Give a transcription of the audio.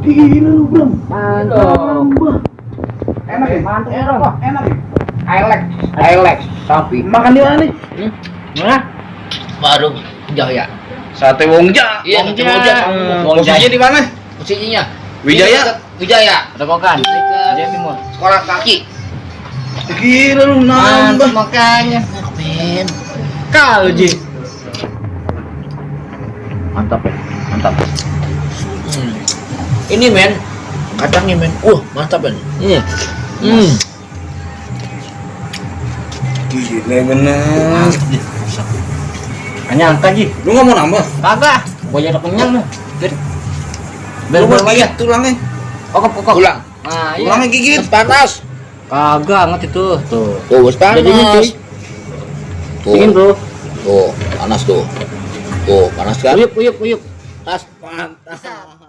Gila lu, Bro. Mantap. Enak ya? Mantap, Enak, Bro. enak ya? Highlight sapi. Makan di mana nih? Mana? Baru Jaya. Sate Wongja. Iya, Sate Wongja. Posisinya di mana? Posisinya Wijaya. Wijaya. Rokokan. Wijaya Timur. Sekolah kaki. Gila lu, nambah. Makanya. Men. Kalau Ji. Mantap ya. Mantap. Ini men. Kacangnya men. Mantap men. Gila bener. Hanya angka Ji. Lu nggak mau nambah? Kagak. Gua jadi kenyang nih. Lu mau gigit tulangnya? Kokok. Tulang. Nah, iya. Tulangnya gigit. Panas. Kagak ngerti tuh. Tuh. Panas. Dingin, Bro. Tuh, panas tuh. Tuh, panas kan? Uyup. Tas. Mantap.